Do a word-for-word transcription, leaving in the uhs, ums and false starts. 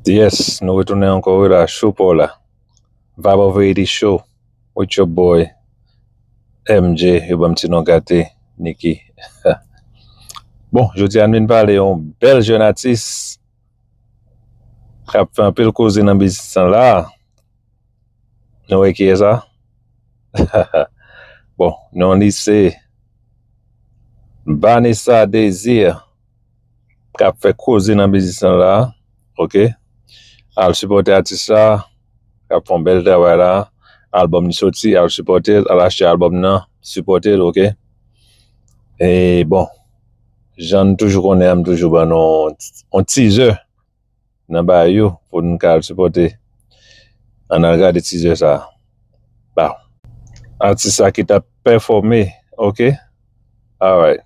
Yes, nou retounen ankò wi la, show pa w la. Vibe of Haiti Show with your boy M J, yo ban m ti non gate, Nicky. Bon, jodi a n vin pale yon bèl jèn atis k ap fè anpil koze nan biznis lan la. Nou wè kiyès sa? Bon, non li se Vanessa Désir k ap fè koze nan biznis lan la. Oke. Al sipòte atis la k ap fè yon bèl travay la. Albòm li soti, al sipòte l, al achte albòm nan, sipòte l, oke. E bon, jan n toujou konnen an, m toujou ban nou yon teaser nan ba yo pou n ka al sipòte. Ann al gade teaser sa. Ba. Atis sa ki t ap pèfòme, oke? Alright.